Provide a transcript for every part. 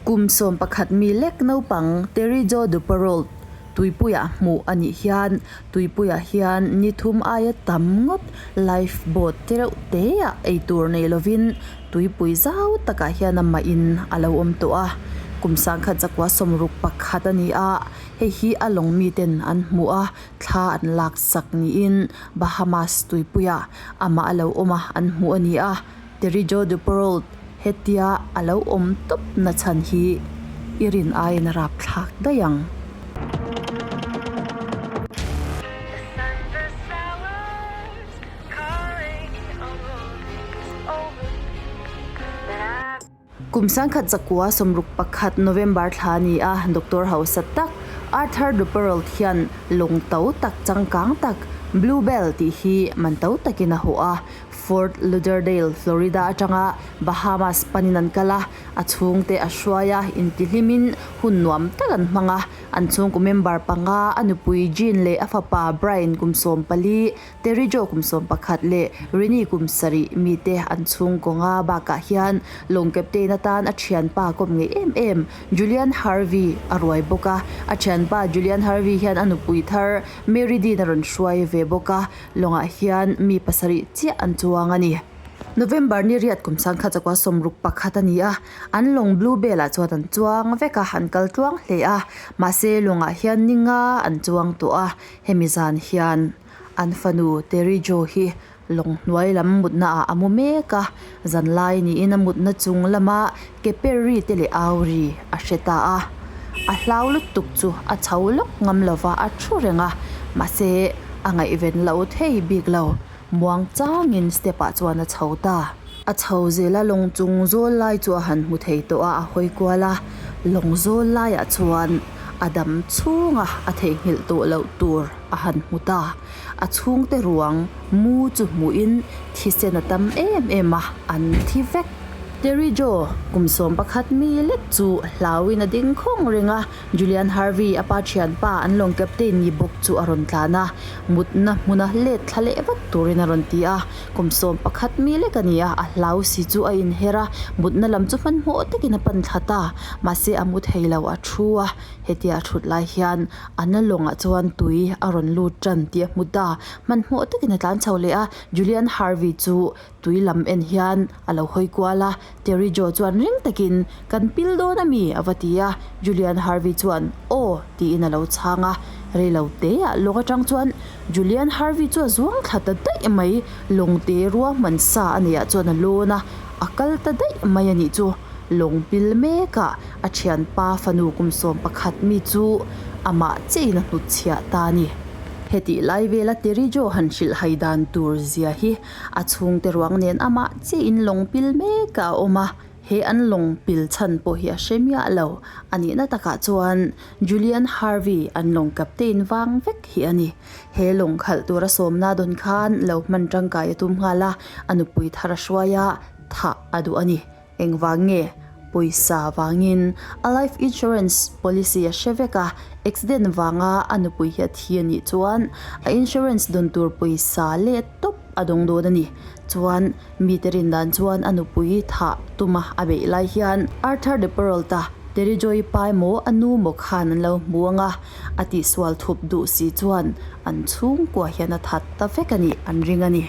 Kum 11 mi lek naupang Terry Jo Duperrault tuipuiah hmuh a nih hian tuipuiah hian ni thum aia tam ngawt life boat te reuh teah ei tur nei lovin tuipui zau takah hian amah in a lo awm tawh a. Kum 1961 a ni a, hei hi a lawng miten an hmuh a, thla an lak sak niin Bahamas tuipuiah amah a lo awm a an hmuh a ni a. Terry Jo Duperrault hetia a lo awm tawp na chhan hi i rin aiin a rapthlak daih ang. Kum 1961 November thla a ni a, Doctor hausa tak Arthur Duperrault hian lawng to tak changkang tak Blue Bell tih hi man to takin a hawh a. Fort Lauderdale, Florida atanga Bahamas panin an kal a, a chhungte a hruai a, intihlimin hun nuam tak an hmang a. An chhungkaw member panga, a nupui Jean leh a fapa Brian kum 14, Terry Jo kum 11 leh Renee kum 7 mite an chhungkaw nga bakah hian lawng captain atan a thianpa kawp ngei em em Julian Harvey a ruai bawk a. A thianpa Julian Harvey hian a nupui thar Mary Dean a rawn hruai ve bawk a. Lawngah hian mi pasarih chiah an chuang a ni. November ni riat kum 1961 a ni a, an lawng Blue Bell ah chuan an chuang vek a, an kal tluang hle a. Mahse lawngah hian ni nga an chuang tawh a, hemi zan hian an fanu Terry Jo hi lawng hnuai lam mutna ah a mu mek a, zanlai niin a mutna chung lama ke per ri te leh au ri a hre ta a. A hlau lutuk chu a chho lawk ngam lova a thu reng a, mahse a ngaihven lo thei bik lo. Muang changin step ah chuan a chho ta. A chho zel a, lawng chung zawl lai chu a han hmu thei tawh a, a hawi kual a. Lawng zawl laiah chuan a dam chhunga a theihnghilh tawh loh tur a han hmu ta. A chhungte ruang mu chu hmuhin thisen a tam em em a, an thi vek. Terry Jo, kum 11 mi lek chu hlauin a ding khawng reng a, Julian Harvey a pa thianpa an lawng captain ni bawk chu a rawn tlan a, mutna hmuna let thla leh vat turin a rawn ti a. Kum 11 mi lek a ni a, a hlau si chu a inher a, mutna lam chu hmanhmawh takin a pan thla ta. Mahse a mu thei lo, a thu a, hetia a thut lai hian a na lawngah chuan tui a rawn lut tan tih a hmu ta. Hmanhmawh takin a tlan chho leh a, Julian Harvey chu Tui lam en hian a lo hawi kual a, Terry Jo chuan ring takin, Kan pil dawn a mi? a va ti a, Julian Harvey chuan, Aw, tiin a lo chhang a. Rei lo teah lawng atang chuan Julian Harvey chu a zuang thla ta daih mai, lawngte ruahman sa a neihah chuan a lawn a, a kal ta daih mai a nih chu. Lawng pil mekah a thianpa fanu kum 11 mi chu amah chiahin a hnutchhiah ta a ni. Hetih lai vela Terry Jo han hrilh hai dan tur zia hi A chhungte ruang nen amah chiahin lawng pil mek a awm a, he an lawng pil chhan pawh hi a hre miah lo. A nihna takah chuan Julian Harvey an lawng captain vang vek hi a ni. He lawng khalh tura sawmna dawn khan lo hman tangkai a tum nghal a, a nupui thar a hruai a, thah a duh a ni. Engvang nge? Pawisa vangin a life insurance policy a hre vek a, accident vanga a nupui hi a thi a nih chuan a insurance dawn tur pawisa leh tawp a dawng dawn a ni. Chuan mite rin dan chuan a nupui thah tuma a beih lai hian Arthur de Peralta, Terry Joy pa emaw a nu maw khan an lo hmu ang a, a tihsual thup duh si chuan an chhungkua hian a that ta vek a nih an ring a ni.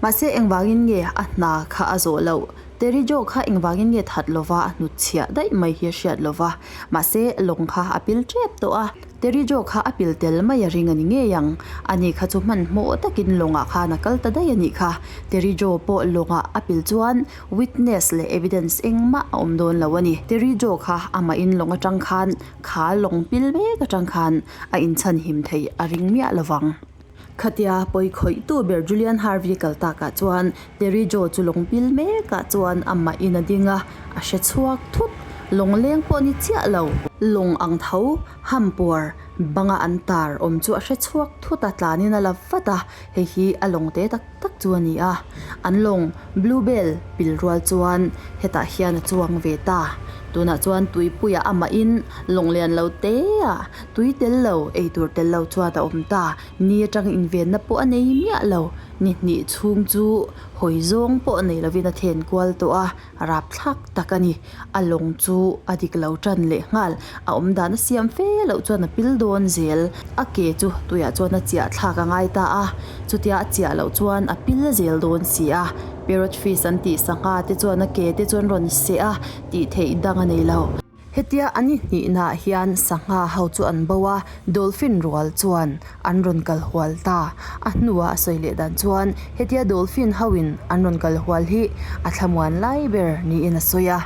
Mahse engvangin nge a hna kha a zawh loh? Terry Jo kha engvangin nge that lova a hnutchhiah daih mai hi a hriat lova, mahse lawng kha a pil tep tawh a, Terry Jo kha a pil tel mai a ring a ni ngei ang. Ani kha chu hmanhmawh takin lawngah khan a kal ta daih a nih kha. Terry Jo pawh lawngah a pil chuan witness leh evidence engmah a awm dawn lo a ni. Terry Jo kha amahin lawng atang khan kha lawng pil mek atang khan a inchhanhim theih a ring miah lovang. Khatia pawi khawihtu ber Julian Harvey kal takah chuan Terry Jo chu lawng pil mekah chuan amah in a ding a, a hre chhuak thut. Lawng leng pawh ni chiah lo. Lawng ang tho, hampuar, banga an tar awm chu a hre chhuak thut a, tlanin a la vat a, hei hi a lawng te tak tak chu a ni a. An lawng Blue Bell pil rual chuan hetah hian a chuang ve ta. Tunah chuan tuipuiah amahin lawng lian lo teah tui tel lo, ei tur tel lo chuan a awm ta. Ni atang invenna pawh a nei miah lo. Ni hnih chhung chu hawi zawng pawh nei lovin a then kual tawh a, rapthlak tak a ni. A lawng chu a dik lo tan leh nghal, a awm dan a siam fe loh chuan a pil dawn zel. A ke chu tuiah chuan a chiah thlak a ngai ta a, chutia a chiah loh chuan a pil zel dawn si a. Parrot fish an tih sangha te chuan a ke te chu an rawn seh a, tih theih dang a nei lo. Hetia an inhnihnaah hian sangha ho chu an bo a, dolphin rual chuan an rawn kal hual ta. A hnuah a sawi leh dan chuan hetia dolphin hoin an rawn kal hual hi a thlamuan lai ber niin a sawi a.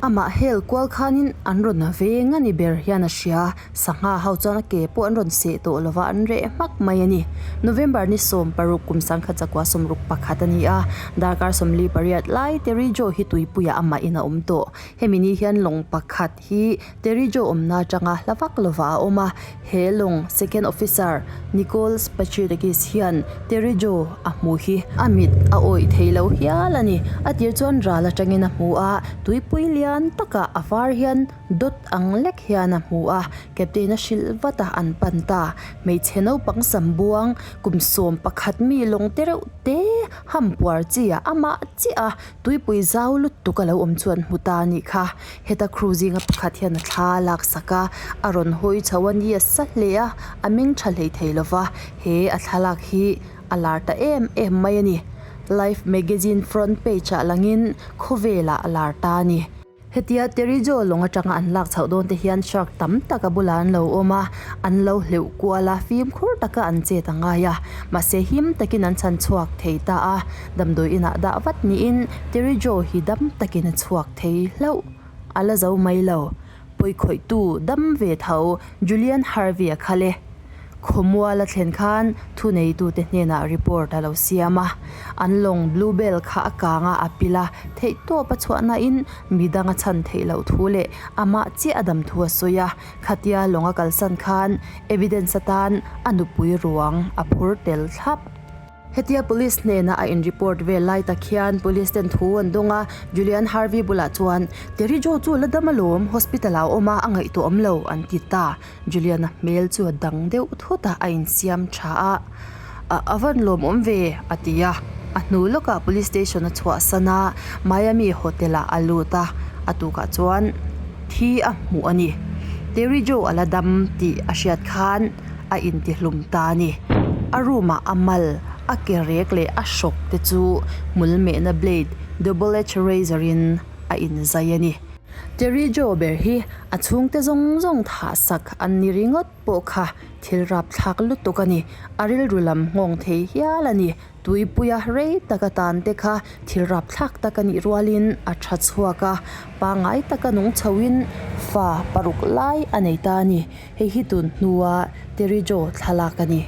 Amah hel kual khanin an rawn veng a ni ber hian a hria. Sangha ho chuan a ke pawh an rawn seh tawh lova an reh hmak mai a ni. November ni 16 kum 19 61 a ni a, darkar 48 lai Terry Jo hi tuipuiah amah in a awm tawh. Hemi ni hian lawng pakhat hi Terry Jo awmna atanga hla vak lovah a awm a, he lawng Second Officer Nicole Spachidakis hian Terry Jo a hmu hi a mit a awih thei lo hial a ni. A tir chuan ral atangin a hmu a, tuipui lian takah a var hian Dawt ang lek hian a hmu a, Captain a hrilh vat a, an pan ta. Hmeichhe naupang sam buang, kum 11 mi lawng te reuh te ham puar chi ah amah chiah a tuipui zau lutuk a lo awm chu an hmu ta a nih kha. Heta crew zinga pakhat hian a thla a lak sak a, a rawn hawi chho a ni a sa hle a, a meng tha hlei thei lo va, he a thlalak hi a lar ta em em mai a ni. Life magazine front page ah langin khawvelah a lar ta a ni. Hetia Terry Jo lawng atanga an lak chhoh dawn te hian shark tam tak a bulah an lo awm a, an lo hleuh kual a, fimkhur taka an chet a ngai a. Mahse him takin an chhan chhuak thei ta a, damdawi inah dah vat niin Terry Jo hi dam takin a chhuak thei hlauh. A la zo mai lo. Pawikhawihtu dam ve tho Julian Harvey-a kha le. Khawmual a thlen khan thuneitute hnenah report a lo siam a, an lawng Blue Bell kha a kang a, a pil a, theihtawp a chhuah nain midang a chhan theih loh thu leh amah chiah a dam thu a sawi a, khatia lawng a kalsan khan evidence atan a nupui ruang a phur tel thlap. Hetia Police hnena a in report vel lai tak hian Police ten thu an dawng a, Julian Harvey bulah chuan, Terry Jo chu la dam alawm, hospital ah a awm a, a ngaihtuah awm lo, an ti ta. Julian-a hmel chu a dang deuh thut a, a insiam tha a, A a van lawmawm ve, a ti a. A hnu lawkah Police station a chhuahsan a, Miami hotel ah a lut a, a tukah chuan thi a hmuh a ni. Terry Jo a la dam tih a hriat khan, a intihlum ta a ni. A room ah a mal, a ke rek leh a hrawk te chu hmul mehna blade, double edge razor in a inzai a ni. Terry Jo ber hi a chhungte zawng zawng thah sak an ni ringawt pawh kha thil rapthlak lutuk a ni. A rilru lam nghawng thei hial a ni. Tuipuia rei tak atan te kha thil rapthlak tak a nih rualin a tha chhuak a, pangngai taka nung chhoin fa paruk lai a nei ta a ni. Hei hi tun hnua Terry Jo thlalak a ni.